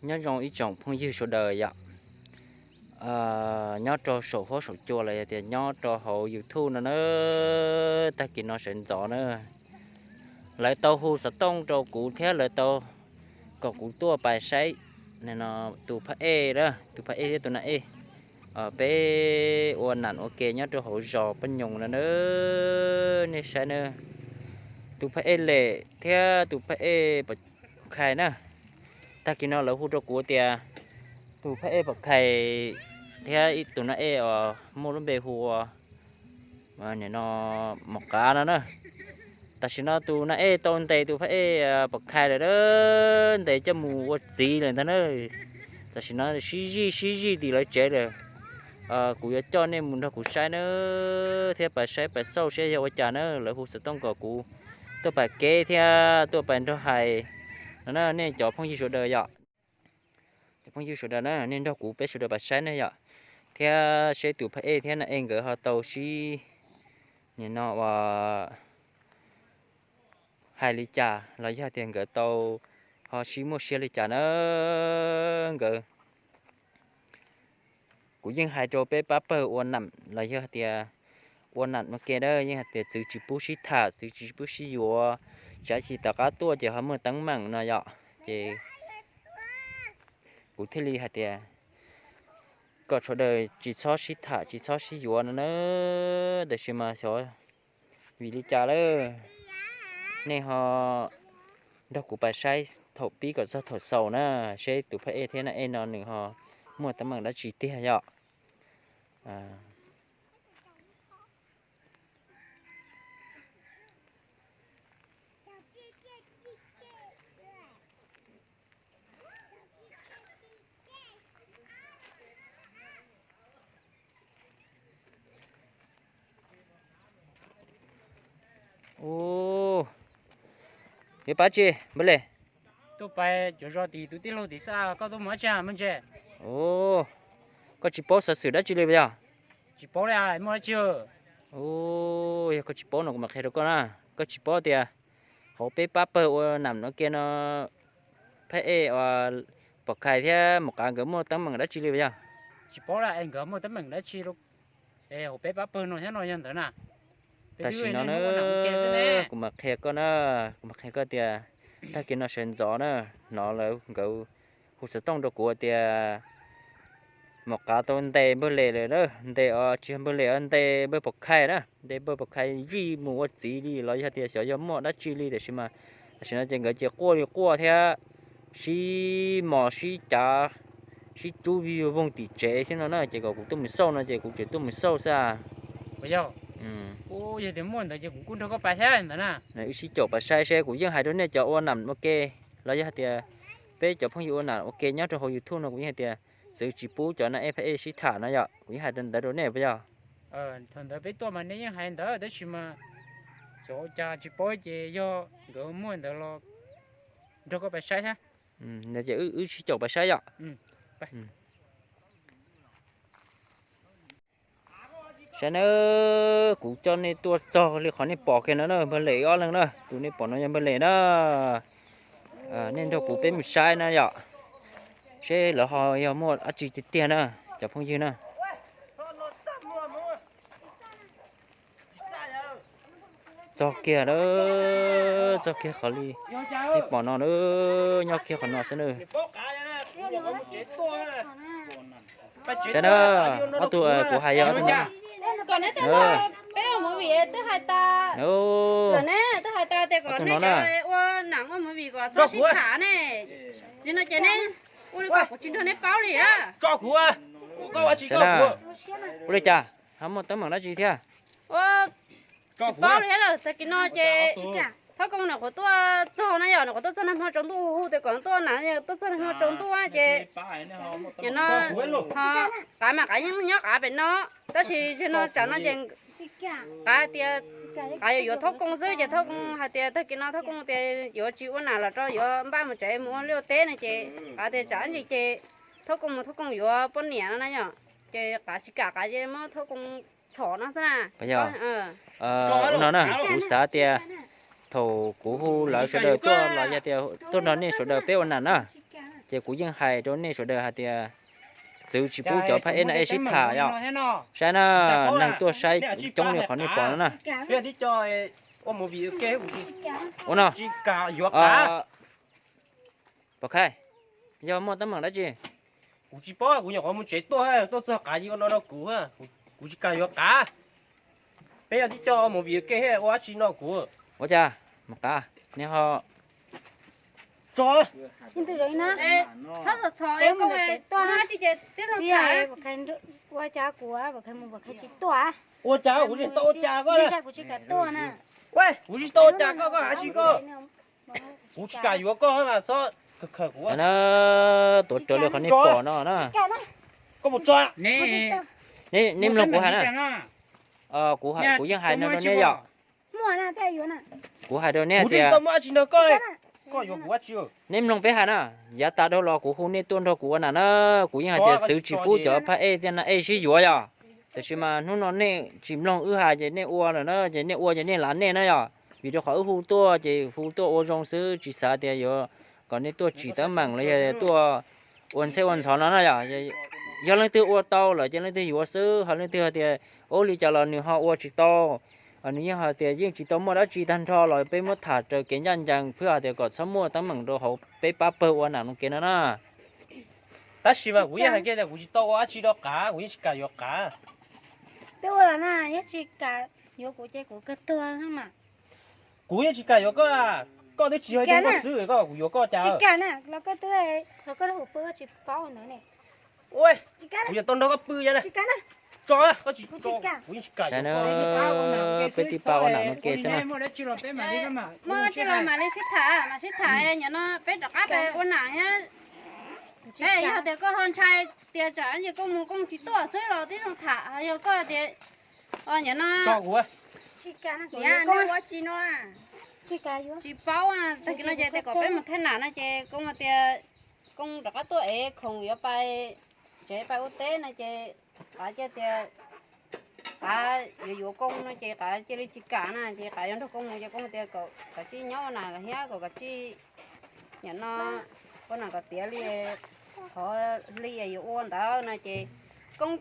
Nyob zoo ib tsoom phooj ywg sawv daws yom, nyob rau saum huab saum cua los yog tias nyob rau hauv YouTube no na, tag kis no sawv ntxov na, lawv tau hu xov tooj rau kuv thiab lawv tau kom kuv tuaj pais saib tus phab ej, tus phab ej thiab tus nas ej, peb ua nam ua ke nyob rau hauv zos Paj Nyoos no na, nej saib na, tus phab ej Lem thiab tus phab ej Pom Khais na. Tag kis no lawv hu rau kuv tias tus phab ej Pom Khais thiab tus nas ej uas muaj lub npe hu ua Mos Qav no na. Tam sim no tus nas ej tau ntes tus phab ej Pom Khais lawm, ntes coj mus ua txiv lawm ntag na. Tam sim no sib zij sib zij tim lawv tsev lawm. Kuv yuav coj nej mus nrog kuv saib na, thiab pais saib pais xauj saib yog ua cas na, lawv hu xov tooj kom kuv tuaj pais keb thiab tuaj pais nrog hais no na, nej cov phooj ywg sawv daws yom. Cov phooj ywg sawv daws na, nej nrog kuv peb sawv daws pais saib ne yom, thiab seb tus phab ej thiab nas ej nkawd ho tau sib, nim no uas hais li cas los yog tias nkawd tau ho sib muaj siab li cas na. Nkawd, kuv yeej hais rau peb pab pawg ua nam los yog tias ua nam ua ke na, yeej hais tias txwv tsis pub sib tham, txwv tsis pub sib yuav, tsam ib chim tom qab tuaj ces ho muaj teeb meem no yom. Ces kuv thiaj li hais tias kom sawv daws tsis txhob sib tham tsis txhob sib yuav no na. Tab sis mas xyov vim li cas lawm, nej ho nrog kuv pais saib thaum pib kom txog thaum xaus na, seb tus phab ej thiab nas ej no nws ho muaj teeb meem dab tsi tiag yom. Yuav pab tsi npawg Lem? Tuaj pais cuag zos tim tus tij laug tim xwb, koj tuaj mus dab tsi muaj ntse? Koj tsis paub xov xwm dab tsi li puas yog? Tsis paub li, muaj dab tsi? Yog koj tsis paub no kuv mam qhia rau koj na. Koj tsis paub tias hauv peb pab pawg ua nam no ke no, phab ej uas Pom Khais thiab Mus Qav nkawd muaj teeb meem dab tsi li puas yog? Tsis paub li, nkawd muaj teeb meem dab tsi hauv peb pab pawg no thiab no yog ntawd na. Tam sim no na, kuv mam qhia koj na, kuv mam qhia koj tias tag kis no sawv ntxov na, hnov lawv nkawd hu xov tooj rau kuv tias Mus Qav tau ntes npawg Lem lawm, ntes os tsis yog npawg Lem, ntes npawg Pom Khais na, ntes npawg Pom Khais zij mus ua txiv li los yog tias xyov yog muaj dab tsi li, tab sis mas tam sim no ces nkawd ces quaj li quaj thiab sib mos sib cav sib rub vij voog tim tsev xwb no na, ces kom kuv tuaj mus xauj no ces kuv tseem tuaj mus xauj xwb. Yog tias muaj ntawd ces kuv kuj nrog koj pais thiab ntawd na. Wb sib caum pais saib seb, kuv yeej hais rau nej cov ua nam ua ke los yog hais tias peb cov phooj ywg ua nam ua ke nyob rau hauv YouTube no kuv yeej hais tias txwv tsis pub cov nas ej phab ej sib tham no yom, kuv yeej hais ntawd rau nej puas yog? Thaum ntawd peb tuaj mas nej yeej hais ntawd tab sis mas xyov ua cas tsis paub ces yog nkawd muaj ntawd los nrog koj pais saib thiab. Ces wb sib caum pais saib yom. Saib nawb, kuv coj nej tuaj txog li qhov nej pom kiag no na, npawg Lem ib ob leeg na, tus nej pom no yog npawg Lem na. Nej nrog kuv peb mus saib na yom, seb lawv ho yog muaj dab tsi tiag tiag na, cov phooj ywg na. Txog kiag lawm, txog kiag qhov li nej pom no na, nyob kiag qhov no xwb na. Saib na, ob tug kuv hais yog ob tug no. Peb ua movie twb hais tas, twb hais tas tias kom nej ua nam ua movie kom txhob sib tham ne. Nim no ces neb ua li ko kuv tsis nrog neb paub li. Saib na, ua li cas ho muaj teeb meem dab tsi thiab? Tsis paub li thiab, tag kis no ces Thoob Koob nws qhuav tuaj txog na yom, nws qhuav tuaj txog nag hmo tsaus ntuj, hu tias kom tuaj na, tuaj txog nag hmo tsaus ntuj ces nim no ho Qav mas Qav yeej nyob Qav pem no, tab sis zaum no tsam no ces Qav hais tias Qav yuav yuav Thoob Koob xwb ces Thoob Koob hais tias tag kis no Thoob Koob tias yuav tsis ua nam los rau, yuav npaj mus tsev mus ua liaj ua teb no ces Qav tias tsam ntsis ces Thoob Koob mus Thoob Koob yuav poj niam no na yom, ces Qav tsis kam, Qav ces muab Thoob Koob txhom no xwb na. Ua no na, kuv xav tias thaum kuv hu lawv sawv daws tuaj los yog tias tuaj nrog nej sawv daws peb ua nam na, Ces kuv yeej hais rau nej sawv daws hais tias txwv tsis pub cov phab ej na ej sib tham yom. Saib na, neeg tuaj saib coob li qhov nej pom no na. Ua no, pom khai, yog muaj teeb meem dab tsi? Kuv tsis paub, kuv nyuam qhuav mus tsev tuaj, tuaj txog qav ci ua no rau kuv, kuv tsis kam yuav qav. Peb yog tib co mus vim ke ua dab tsi no kuv. Ua cas mus qav, nej ho tso. Ua cas kuv tsis tau ua cas koj, kuv tsis tau ua cas koj, koj hais tsis koj. Kuv tsis kam yuav koj mas txhob khawm khawm kuv. Tuav rawv li qhov nej pom no na. Koj mus tso. Neb mloog kuv hais na. Kuv yeej hais no rau neb yom. Kuv hais rau neb tias, neb mloog peb hais na, yav tas dhau los kuv hu nej tuaj nrog kuv ua nam na, kuv yeej hais tias txwv tsis pub cov phab ej thiab na ej sib yuav yom. Tiam sis mas hnub no nej tsis mloog wb hais ces nej ua lawm na, ces nej ua ces nej lav nej na yom. Vim rau qhov wb hu tuaj ces hu tuaj ua zoo xwb, tsis xav tias yuav kom nej tuaj tsim teeb meem los yog tuaj ua ntxheb ua ntxhov no na yom. Yog leej twg ua tau lawm ces leej twg yuav xwb, ho leej twg hais tias ua li cas los nws ho ua tsis tau. Nws yeej hais tias yeej tsis tau muaj dab tsi tag nrho los peb muab tham raws kev ncaj ncees, phwb hais tias kom txhob muaj teeb meem rau hauv peb pab pawg ua nam no kev no na. Tab sis mas kuv yeej hais kiag tias kuv tsis tau ua dab tsi rau qav, kuv yeej tsis kam yuav qav. Twb ua los na, yog tsis kam yuav kuv ces kuv kawg tuag mas. Kuv yeej tsis kam yuav koj, koj twb tsis yog ib tug nkauj xwb, koj kom kuv yuav koj cas? Tsis kam na, los koj twb qhov koj lub hauv paus koj tsis paub ntawd ne. Kuv yuav tau nrog koj pw na. Tso, koj tsis tso, kuv yeej tsis kam yuav koj. Peb tib pab ua nam no ke xwb na. Muaj dab tsi los mam li sib tham, mam sib tham, nim no peb rov qab peb ua nam thiab. Yog tias koj ho ntshai tias tsam ces koj mus koj tsis tuaj xwb los tib zoo tham, yog koj tias nim no tsis paub, tag kis no ces tias kom peb mus thaij nam no ces koj tias koj rov qab tuaj es khoom yuav pais tsev pais ua teb no ces qav cia tias qav yuav yuav koj no ces qav cia li tsis kam na, ces qav yuav nrog koj mus ces koj tias kom kav tsij nyob ua nam thiab kom kav tsij nim no ua nam kom tiav li, qhov li yuav ua ntawd no ces koj,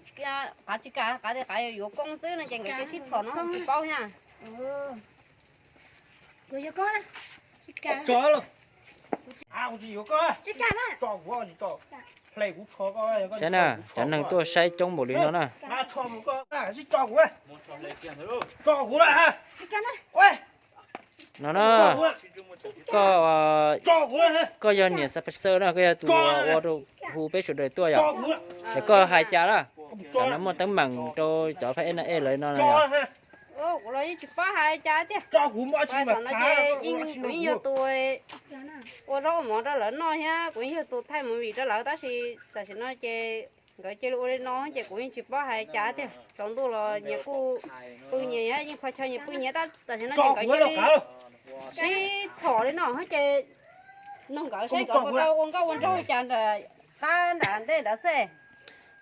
qav tsis kam, qav tias qav yuav yuav koj xwb no ces nkawd cia sib txhom no tsis paub thiab. Saib na, cov neeg tuaj saib coob npaum li no na. No na, koj, koj yog niam Xab Pha Xawb na, koj yog tus ua rau hu peb sawv daws tuaj yom. Es koj hais cas na, tam no muaj teeb meem rau cov phab ej na ej lawv no yom. Kuv los yeej tsis paub hais cas tiag. Thaum no ces kuv yeej yog tus ua zaub ua mov rau lawv noj thiab kuv yeej yog tus thaij movie rau lawv tab sis tam sim no ces nkawd cia li ua li no ces kuv yeej tsis paub hais cas tiag. Tsaus ntuj los nyias kuj pw nyias, yeej qhov chaw nyias pw nyias, tab tam sim no ces nkawd cia li sib txhom li no ces nug nkawd seb nkawd puas tau ua nkauj ua nraug cas nram qab nram ntej nrad xwb.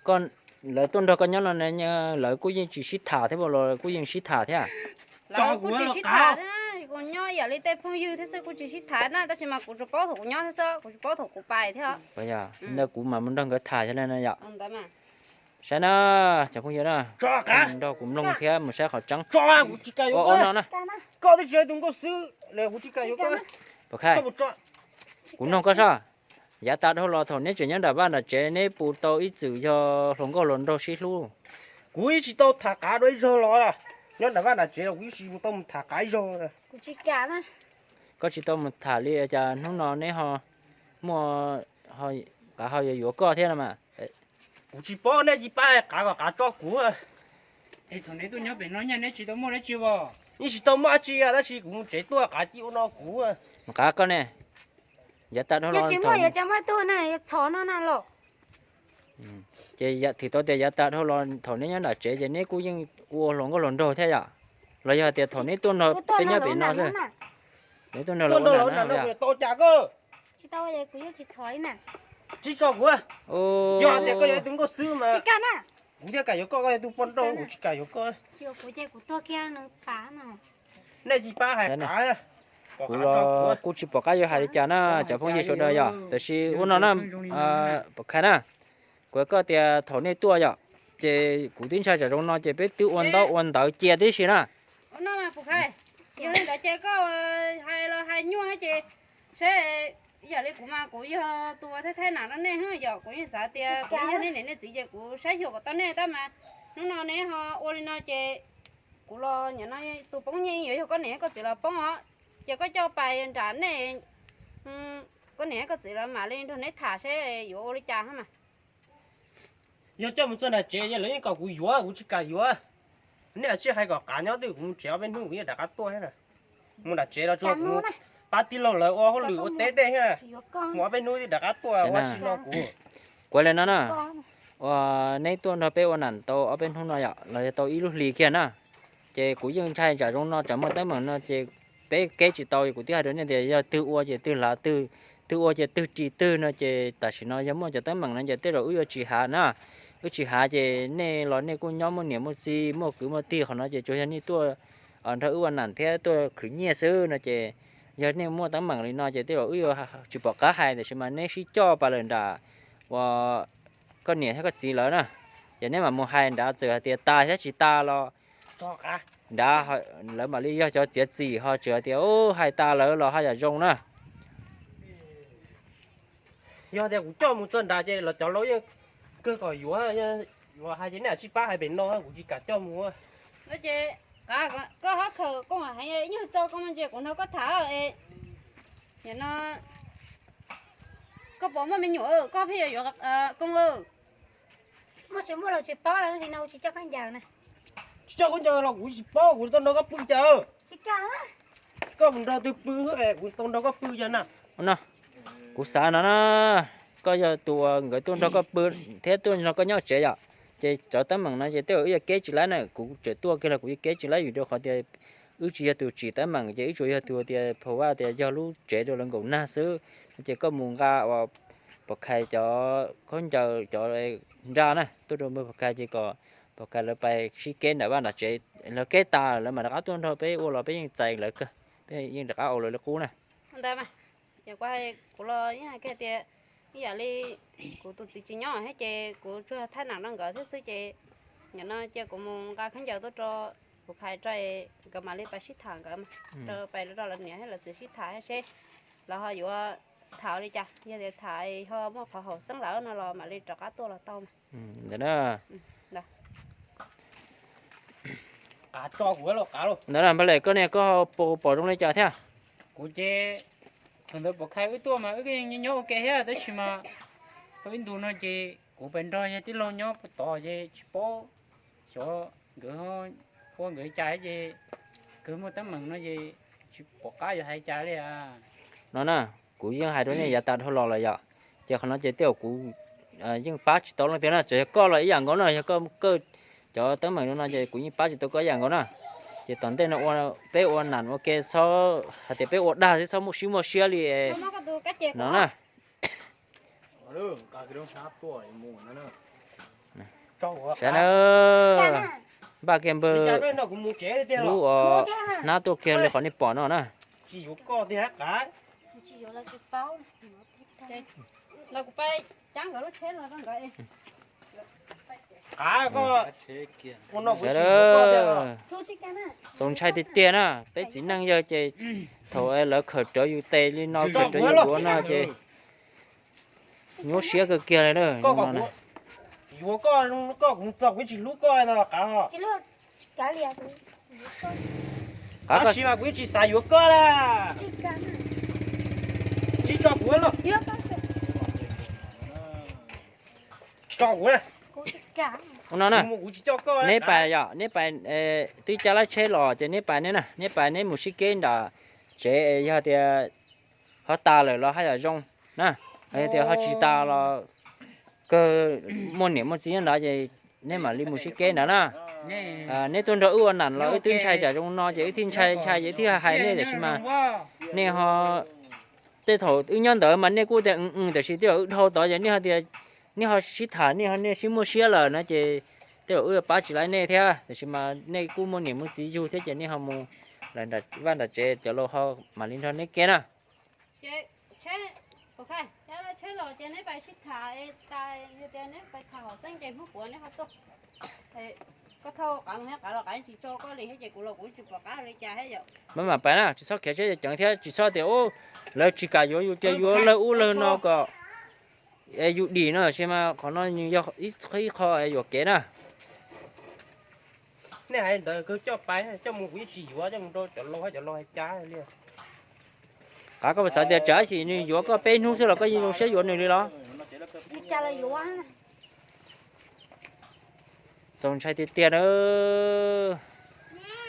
Koj, lawv tuaj nrog koj nyob no lawv kuj yeej tsis sib tham thiab los kuj yeej sib tham thiab. Lawv kuj tsis sib tham thiab, kuv nyob ib yam li tej phooj ywg thiab xwb, kuj tsis sib tham na, tab sis mas kuv tsuas paub thaum kuv nyob thiab xwb, kuv tsis paub thaum kuv pais thiab. Ntawd kuv mam mus nrog nkawd tham thiab na yom. Saib na, cov phooj ywg na, nrog kuv mloog thiab mus saib qhov tseeb. Ua no na. Pom khai, kuv nug koj soj, yav tas dhau los thaum neb tseem nyob nram vaj nram tsev neb puas tau ib txwm yog hluas nkauj hluas nraug sib hlub? Kuv yeej tsis tau tham qav dua ib zaug los, nyob nram vaj nram tsev los kuv yeej tsis tau mus tham qav ib zaug. Koj tsis tau mus tham li cas hnub no neb ho muaj, qav ho yuav yuav koj thiab no mas. Kuv tsis paub, nej cia li pab hais qav kom qav tso kuv. Thaum neb tuaj nyob pem no neb tsis tau muaj dab tsi os? Yeej tsis tau muaj dab tsi, tab sis kuv mus tsev tuaj qav cia ua no kuv. Qav koj ne, yav tas dhau los tsis muaj yuav tsis muaj tug na, yuav txhom no na los. Ces thim tau tias yav tas dhau los thaum neb nyob nram tsev ces neb kuj yeej ua hluas nkauj hluas nraug thiab yom? Los yog tias thaum neb tuaj nrog peb nyob pem no xwb, neb tuaj nrog los ua nam na yom? Tsis tau, kuv yeej tsis txhom li na. Tsis tso kuv. Yog tias koj yog ib tug nkauj xwb mas kuv thiaj kam yuav koj, koj yog tus poj nrauj kuv tsis kam yuav koj. Nej cia li pab hais qav. Kuv los kuj tsis pom qab yuav hais li cas na cov phooj ywg sawv daws yom, tab sis ua no na, Pov Khais na, kuv hais koj tias thaum nej tuaj yom, ces kuv twb ntshai tsam zoo no ces peb twb ua ntaub ua ntawv cia tib si na. Yog li ntawd ces koj hais los hais nyuaj ces saib, yam li kuv mas kuv yog tus ua thaij thaij nam rau nej yom, kuv yeej xav tias kuv yog nej niam nej txiv ces kuv saib xyuas kom tau nej tab mas hnub no nej ho ua li no ces kuv los nim no tus poob nyiaj yuav yog koj niam koj txiv los poob os. Ces koj coj pais nram nej, koj niam koj txiv lawv mam li nrog neb tham seb yuav ua li cas hab mas. Yog coj mus txog nram tsev ces lawv yeej kom kuv yuav, kuv tsis kam yuav. Nej cia li hais kom qav nyob twj ywm, kuv mus tsev ob peb hnub kuv yeej rov qab tuaj thiab na. Mus nram tsev los tsuas kuv pab tij laug lawv ua hauj lwm ua teb tej thiab na. Mus ob peb hnub twb rov qab tuaj ua tsis no kuv. Kuv li no na, uas neb tuaj nrog peb ua nam tau ob peb hnub no yom, los yog tau ib lub hlis kiag na. Ces kuv yeej ntshai tsam zoo no tsam muaj teeb meem no ces peb keb tsis tau, kuv twb hais rau nej tias yog twg ua ces twg lav twg, twg ua ces twg ris twg no ces tam sim no yog muaj cov teeb meem no ces tej zaum wb yuav tsis hav na. Wb tsis hav ces nej los nej kuj nyob muaj niam muaj txiv muaj kwv muaj tij, qhov no ces tsuas yog nej tuaj nrog wb ua nam thiab tuaj khwv nyiaj xwb no ces yog nej muaj teeb meem li no ces tej zaum wb yuav tsis pom qab hais, tiam sis mas neb sib coj pais lawm nram uas koj niam thiab koj txiv lawv na, ces neb mam mus hais nrad, txawm hais tias tas thiab tsis tas los nrad lawv mam li yog cov txiav txim, ho txawm hais tias hais tas lawv los haj yam zoo na. Yog tias kuv coj mus txog nrad ces los cov laus yeej kawg kom yuav, yuav hais ces nej tsis pab hais pem no kuv tsis kam coj mus. Ces koj hab khaws koj heev, ib nyuag tso koj me ntsis kuv nrog koj tham. Nim no koj puas muaj me nyuam, koj pheej yuav yuav koob. Muaj tsis muaj los tsis paub, li no tsis coj khaub ncaws na. Tsis coj khaub ncaws los kuv tsis paub, kuv tau nrog koj pw cas. Koj mus nrog twg pw, kuv tau nrog koj pw cas na. Kuv xav no na, koj yog tus uas nkawd tuaj nrog koj pw thiab tuaj nrog koj nyob tsev yom, ces cov teeb meem no ces tej zaum wb yuav keb tsis laib na, kuv tseem tuaj kiag los kuv yuav keb tsis laib vim rau qhov tias wb tsis yog tus tsim teeb meem ces wb tsuas yog tus tias pha vaj tias yog lub tsev rau lawv nkaum nag xwb. Ces koj mus nqa uas Pov Khais cov khaub ncaws cov nra na tuaj rau npawg Pov Khais ces kom Pov Khais lawv pais sib keb nram vaj nram tsev, lawv keb tas lawv mam rov qab tuaj nrog peb ua los peb yeej txais lawv kawg, peb yeej rov qab ua lawv li qub na. Ntawd mas, kuv los yeej hais kiag tias ib yam li kuv tus txiv tsis nyob thiab ces kuv tsuas thaij nam rau nkawd thiab xwb ces nim no cia kuv mus nqa khaub ncaws tuaj rau Pov Khais tso, nkawd mam li pais sib tham nkawd, rau pais rau lawv niam thiab lawv txiv sib tham seb lawv ho yuav tham li cas, yog tias tham ho muaj qhov haum xeeb lawm no los mam li rov qab tuaj los tau mas. Ntawd na, npawg Lem koj niag koj pom zoo li cas thiab? Kuv ces thaum ntawd Pov Khais wb tuaj mas wb nyob ua ke thiab tab sis mas tau ib ntus no ces kuv pais nrog yawg tij laug nyob puag tod ces tsis paub xyov nkawd ua nkawd li cas ces nkawd muaj teeb meem no ces tsis pom qab yuav hais cas li. No na, kuv yeej hais rau nej yav tas dhau los lawm yom, ces qhov no ces tej zaum kuv yeej pab tsis tau leej twg na, tsuas yog koj los ib yam nkaus na, yog koj kawj cov teeb meem no ces kuv yeej pab tsis tau koj ib yam nkaus na. Ces tom ntej no peb ua nam ua ke txhob hais tias peb ua dag xwb txhob muaj sib muaj siab li no na. Sav na, npaj kiag npawg lub hnab tuaj kiag li qhov nej pom no na. Sav, txaus ntshai tiag tiag na, peb txiv neej yawg ces thaum lawv khawm rawv yus tes li no, khawm rawv yus duav no ces nyuaj siab kawg kiag li na. Yuav koj, koj kuv txog kuv tsis hlub koj no qav. Qav, kuv tsis xav yuav koj la. Tsis tso kuv los. Tso kuv na. Ua no na, neb pais yom, neb pais, twb cab lab tsheb los ces neb pais neb na, neb pais neb mus sib keb nram tsev, yog tias ho tas lawm los haj yam zoo na, yog tias ho tsis tas los kawg muaj niam muaj txiv nyob nrad ces neb mam li mus sib keb nrad na. Neb tuaj nrog wb ua nam los wb twb ntshai tsam zoo no ces wb thiaj ntshai ntshai ces wb thiaj hais nej, tiam sis mas nej ho, tej thaum wb nyob ntawd mas nej kuj tias w w, tiam sis tej zaum wb dhau tod ces nej ho tias, nej ho sib tham, nej ho nej sib muaj siab lawm no ces tej zaum wb pab tsis laib nej thiab, tiam sis mas nej kuj muaj niam muaj txiv yug thiab ces nej ho mus Vaj nram tsev cov laus ho mam li nrog neb kev na. Maj mam pais na, tsis txhob khiav siab ceev thiab tsis txhob tias ub, lawv tsis kam yuav yus ces yuav lawg ub lawg no kom yus dim no, tiam sis mas qhov no yog ib qho yuam kev na. Nej hais ntawd kawg coj pais, coj mus kuv yeej tsis yuav, coj mus rau cov laus, cov laus hais cas li. Qhov koj puas xav tias tsam sim nws yuav koj peb hnub xwb los koj yeej zoo siab yuav nws li los? Txaus ntshai tiag tiag na.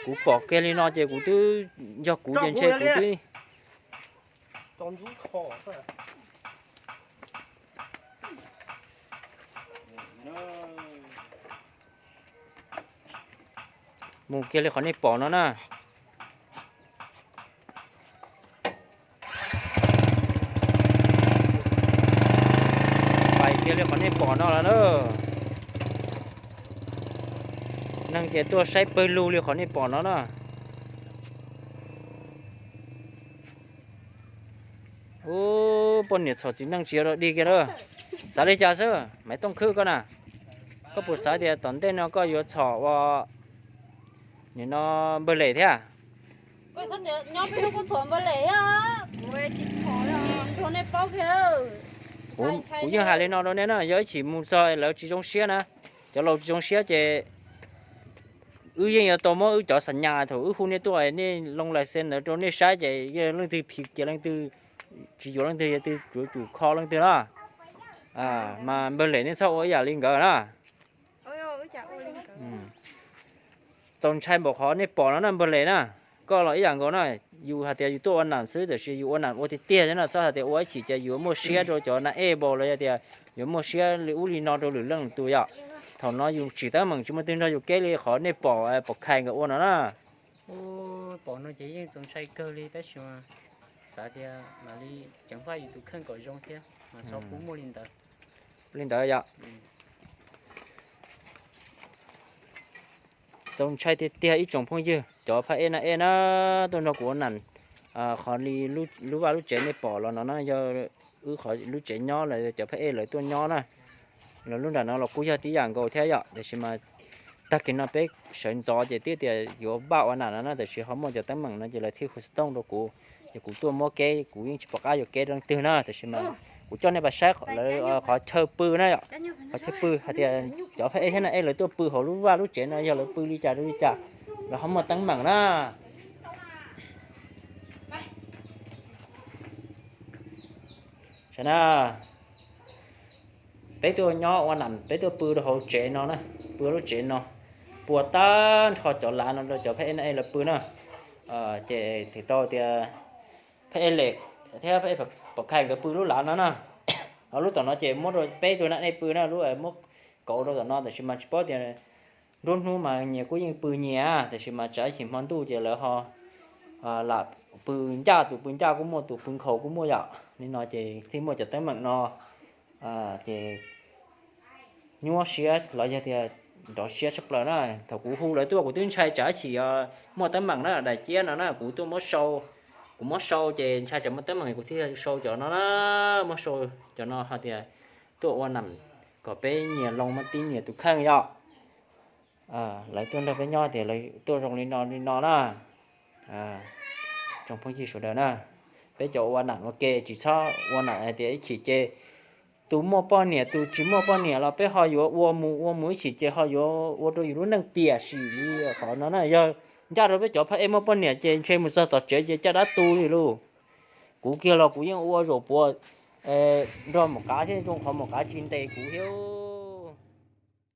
Kuv pom kiag li no ces kuv twb, yog kuv ces ntshe kuv twb mus kiag li qhov nej pom no na. Pais kiag li qhov nej pom no lawm na. Neeg ces tuaj saib pawg lug li qhov nej pom no na. Ub, poj niam txhom txiv neej tsis yog dog dig kiag lawm. Xav li cas xwb Maiv Tooj Khwb koj na? Koj puas xav tias tom ntej no koj yuav txhom ua nim no npawg Lem thiab? Kuv yeej hais li no rau nej na, yog ib chim mus txog lawv tsis zoo siab na, cov laus tsis zoo siab ces wb yeej yuav tau muab wb cov xam nyas thaum wb hu nej tuaj nej loo lais xes ntawd rau nej saib ces yog leej twg phim ces leej twg tsis yuav, leej twg yog twg yuav tsum kho leej twg na. Mas npawg Lem nej txhob ua ib yam li nkawd na. Txaus ntshai npaum qhov nej pom no na npawg Lem na. Koj los ib yam nkaus na, yus hais tias yus tuaj ua nam xwb tiam sis yus ua nam ua tiag tiag thiab no, txhob hais tias ua ib chim ces yuav muaj siab rau cov nam ej npaum los yog tias yuav muaj siab li ub li no rau lwm leej lwm tus yom. Thaum no yus tsim teeb meem tsis muaj twg nrog yus kev li qhov nej pom, pom Khais nkawd ua no na. Pom no ces yeej txaus ntshai kawg li tab sis mas xav tias mam li ceev faj yus tus kheej kom zoo thiab mas txhob pub muaj li ntawd. Li ntawd yom. Txaus ntshai tiag tiag ib tsoom phooj ywg, cov phaj ej na ej na, tuaj nrog kuv ua nam. Qhov li lub vaj lub tsev nej pom los no na yog wb qhov lub tsev nyob los cov phaj ej lawv tuaj nyob na. Los lub nram no los kuj yog tib yam nkaus thiab yom, tiam sis mas tag kis no peb sawv ntxov ces twb tias yuav npaj ua nam no na, tiam sis ho muaj cov teeb meem no ces lawv thiaj hu xov tooj rau kuv, ces kuv tuaj muab kev, kuv yeej tsis pom qab yuav kev rau leej twg na, tiam sis mas kuv coj nej pais saib lawv qhov chaw pw na yom. Qhov chaw pw hais tias cov phaj ej thiab na ej lawv tuaj pw hauv lub vaj lub tsev no yog lawv pw li cas rau li cas, lawv ho muaj teeb meem na. Saib na, peb tuaj nyob ua nam, peb tuaj pw rau hauv tsev no na, pw lub tsev no, puas tag nrho cov lav no rau cov phaj ej na ej lawv pw na. Ces thim tau tias phaj ej Lem thiab phaj ej Pom Khais nkawd pw lub lav no na. Ho lub tom no ces muab rau peb tug na nej pw na, lub muab kauv rau tom no, tiam sis mas tsis paub tias nruab hnub mas nyias kuj yeej pw nyias, tiam sis mas tsam ib chim hmo ntuj ces lawv ho lam pw ncaj, tus pw ncaj kuj muaj, tus pw nkhaus kuj muaj yom. Li no ces thiaj muaj cov teeb meem no, ces nyuaj siab los yog tias nrov siab tshaj plaws na. Thaum kuv hu lawv tuaj kuv twb ntshai tsam ib chim muaj teeb meem na, daim ciab no na kuv tuaj muab sau, kuv muab sau ces ntshai tsam muaj teeb meem kuv thiaj sau cov no na, muab sau cov no hais tias tuaj ua nam kom peb nyias loo muaj tib nyias tus kheej yom. Lawv tuaj nrog peb nyob tias lawv tuaj zoo li no li no na. Tsoom phooj ywg sawv daws na, peb cov ua nam ua ke tsis txhob ua nam hais tias ib chim ces tus muaj poj niam tus tsis muaj poj niam los peb ho yuav ua mus ua mus ib chim ces ho yuav ua rau yus lub neej piam sim li qhov no na. Yog ncaj rau peb cov phab ej muaj poj niam ces ntshe mus txog tom tsev ces caj dab tu li lauj. Kuv kiag los kuv yeej ua zaum puav nrog maum qav thiab zoo qhov maum qav tsis ntes kuv thiab.